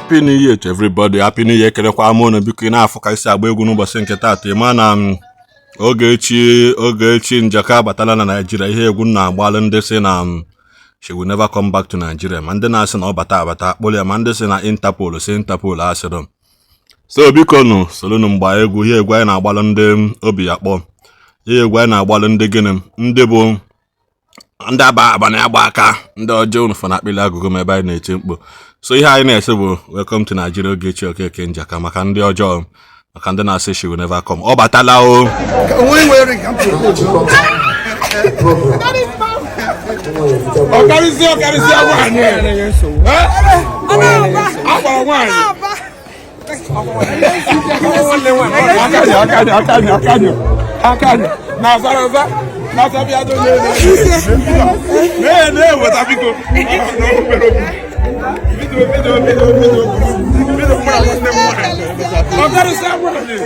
Happy New Year to everybody. Happy New Year. Ekelekwa m unu. Biko, ị na-afụ ka isi agba egwu n'ụbọchị nke taata, ị ma na Ogechi, Ogechi Njaka abatala na Naijiria. Ihe egwu na-agbalụ ndị si na she will never come back to Nigeria, ma ndị na-asị na ọ bata abata akpụrụ ya, ma ndị si na Interpol, si Interpol asịrị. So biko nụ, solunu mgba egwu. Ihe egwu anyị na-agbalụ ndị obi ya kpọọ, ihe egwu anyị na-agbalụ ndị gịnị, ndị bụ ndị aba aba na-agba aka, ndị ọjọọ. Unu fana akpịlị agụgụ m ebe anyị na-eti mkpu. So ihe anyị na-ese bụ "Welcome to Nigeria, Ogechi Okeke Njaka", maka ndị ọjọọ, maka ndị na-asị she will never come. Ọ batala o. Onwe nwere ka m propose. Ọkarịsịa, ọkarịsịa nwaanyị agbara nwaanyị. Akanyụ, akanyụ, akanyụ, akanyụ, akanyụ na azara aza na asabịa do na-eweta. Biko, bido, bido, bido, bido, bido. Mụ na nwanne m nwaanyị, ọkarịsịa nwaanyị.